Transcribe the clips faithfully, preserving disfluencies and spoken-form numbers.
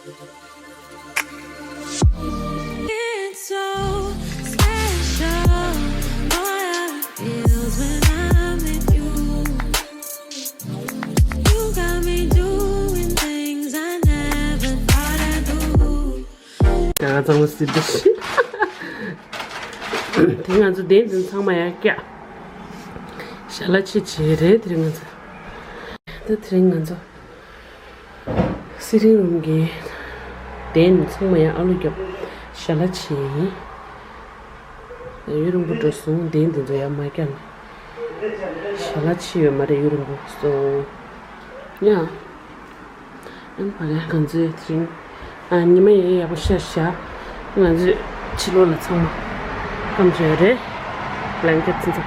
It's so special, what feels when I'm with you. You got me doing things I never thought I'd do. ང་ཚང་མ་སྲིད་པ་ཞིག་དེ་ང་ཚོ་གདན་འཛིན་ཚང་མ་ཡར་བཀྱག་ཞལ་ལག་མཆོད་བྱས་རེད། དེ་རིང་ང་ཚོ་ད་དེ་རིང་ང་ཚོ་སི་ཊིང་རུམ་གྱི་གདན་ཚང་མ་ཡར་ཨ་ལོ་རྒྱབ་ཞལ་ལག་མཆོད་ཡིན། ཡུན་རིང་པོ་འགྲོ་སོང་། གདན་འདི་ཚོ་ཡར་མ་བཀྱག་ནས་ཞལ་ལག་མཆོད་ཡོད་མ་རེད། ཡུན་རིང་པོ་སོང་ཡ། ཨན་ཕ་ག་ང་ཚོའི་དེ་རིང་ཨ་ཉི་མ་ཡང་ཡག་པོ་ཤར་ཤག་ང་ཚོའི་ཕྱི་ལོགས་ལ་ཚང་མ་སྐམ་བྱས་རེད། བླན་ཀེ་ཊི་ཚོ།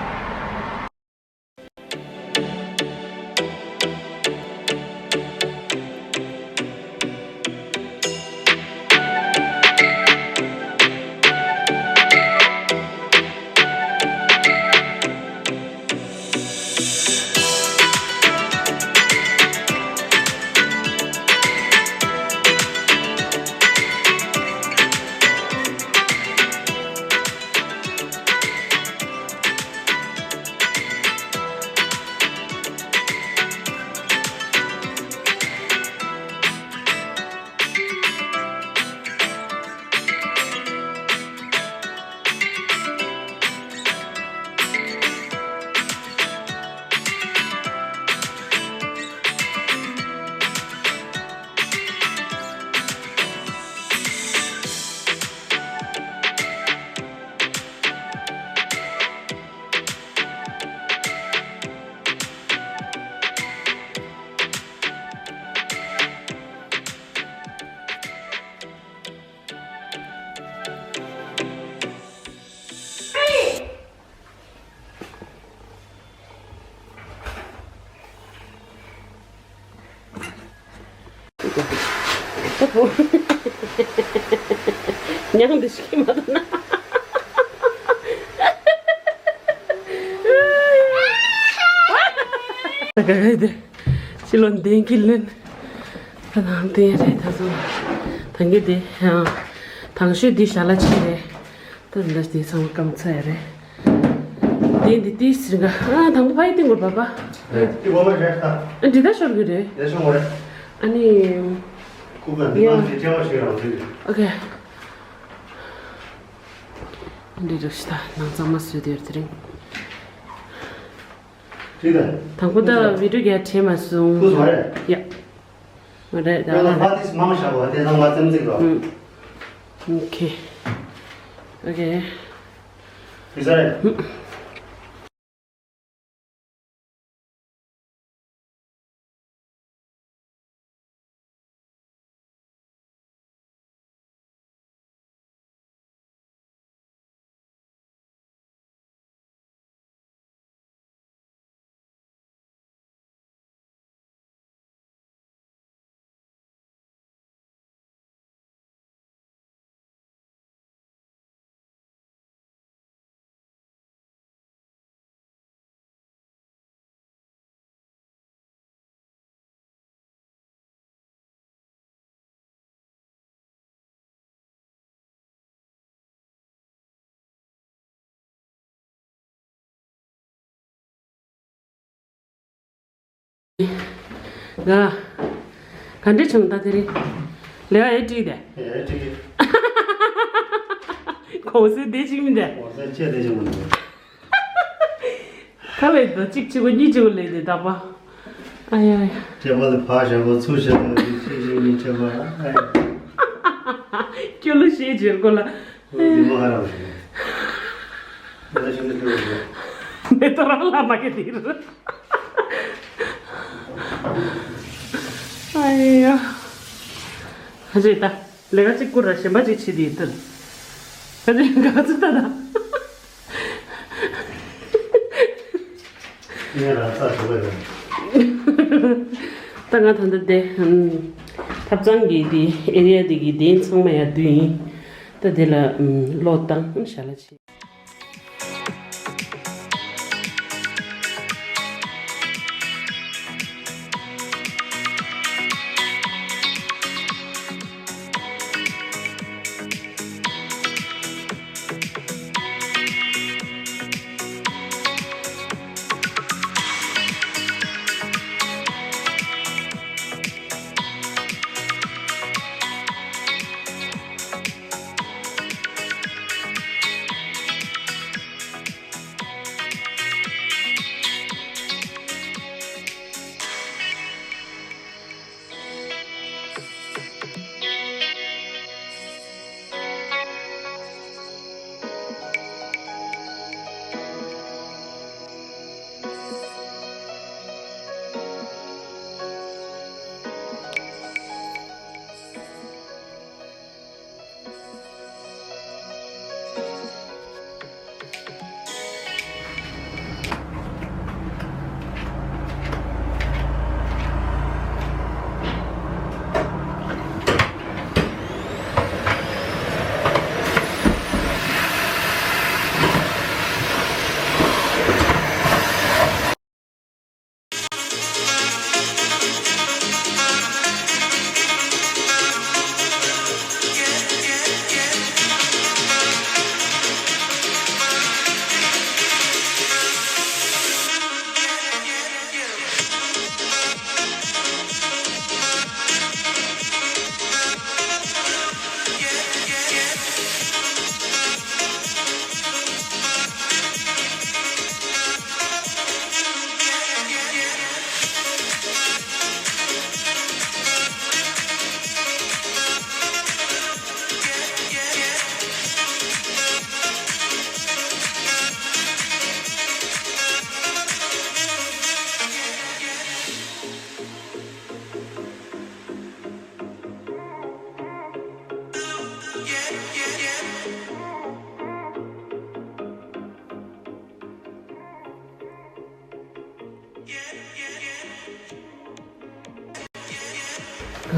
ཉང་འདི་ཤི་མ་ཐུབ་ན། ད་ག་ག་དེ་ཕྱི་ལོགས་འདན་གྱི་ལོན། ད་ནང་དེ་རེད། ད་སོང་ཐང་གི་དེ་ཡང་དང་ཤོས་འདི་ཞལ་ལག་མཆོད་རེད། ད་འདི་འདྲ་དེ་ཚང་མ་སྐམ་ཚར་ཡ་རེད། དེ་འདི་ཏི་སི་རིང་ག་ཨ་དང་པོ་ཕ་ཡི་སྟེང་གོ་བ་བ། ཨེ་དེ་གོ་བ་རེད་ད། ཨ་འདི་ད་ཤོར་གི་རེད། ཡ་ཤོར་བ་རེད། ཨ་ནི། ཁུ་ག་འདི་ཡ་མང་དེ་ཅེ་བ་ཞིག་རང་འདི་རེད། ཨོ་ཁེ། འདི་རེད་ཤི་ད་ནང་ཚང་མ་བཟོས་དེར་དེ་རིང་། ཅི་ད། དང་པོ་ད་བི་ཌིའོ་རྒྱག་བྲེལ་མ་སོང་། ཁུ་སོང་རེད། ཡ། མ་རེད་ད། ཡང་ན་ཕ་ཏིས་མང་ཤག་བ་དེ་ཚང་མ་རྩེམ་རྩིག་རོ། ཨུམ། ཨོ་ཁེ། ཨོ་ཁེ། ཕི་ས་རེད། ཨུམ། ང་། ག་འདྲ་བྱུང་ད་དེ་རིང་། ལས་ཀ་ཡེ་བྲིས་ཏེ། ཡེ་བྲིས། གོང་ས་བདེ་ཅིག་མིན་ཏེ། གོང་ས་ཆེ་བདེ་ཅིག་མིན་ཏེ། ཁ་ལས་ད་གཅིག་བྱེད་དགོས་གཉིས་བྱེད་དགོས་ལས་དེ་དག་པ། ཨ་ཡ་ཡ། སྐྱེས་པ་ལ་ཕ་བྱ་བ་ཚུར་བྱ་བ་ཡི་ཆེ་ཞིང་མི་ཆེ་བ། ཨ་ཡ། སྐྱོ་ལོ་ཞེས་བརྗོད་དགོས་ལ། འོ་འདི་མ་ཧ་ར་བ་ཞིག་མེ་ཏོག་ཤིན་ཏུ་སྐྱོ་བ་ཞིག་མེ་ཏོག་རང་ལ་མ་གི་དེ་རུ། ཨ་ཡ། ཁ་ཅིག་ད། ལས་ཀ་གཅིག་བསྐུར་ར་གཞན་པ་གཅིག་བྱེད་དེ་ཡིན་ཏེ། ཁ་ཅིག་ག་ཚོད་ད་ད། ངས་རང་ཚ་ཞུ་བ་རེད། ད་ང་ད་ལྟ་དེ། ཐབ་ཚང་གི་དེ་ཨེ་རི་ཡ་དེ་གི་དེ་ཚང་མ་ཡར་བསྡུས་ཡིན། ད་དེ་ལ་གློག་བཏང་ཞལ་ལག་བྱེད།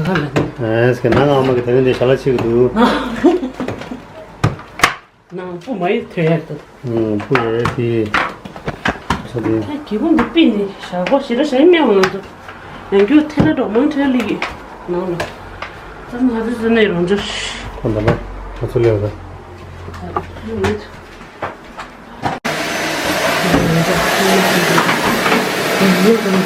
ཨེ་སྐད་ནང་ཨ་མ་གི་དེ་རིང་འདི་ཞལ་ལག་ཕྱེ་གི་འདུག་ནང་སྤུ་མ་ཡི་ཐོན་ཡག་ཏུ། ཨུམ། སྤུ་ཡོད་རེད་དེ། ས་དེ། ད་སྒེའུ་ཁུང་འདི་པི་ནི་ཞག་པོ་ཞེ་དྲག་ཞག་སྨྱོ་ང་ཚོ། ཡང་རྒྱུ་ཐེ་ལ་འགྲོ་མང་ཐེ་ལ་ཡི། ནང་ལ། ད་ང་ཚོ་ཟེར་ནས་རང་ཅོ། ཁོ་འདྲ་མ། ང་ཚོ་ལས་ཀ། ཀ་ཀ།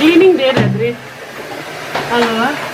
Cleaning day རེད་དེ་རེད། ཨ་ལ་ལ།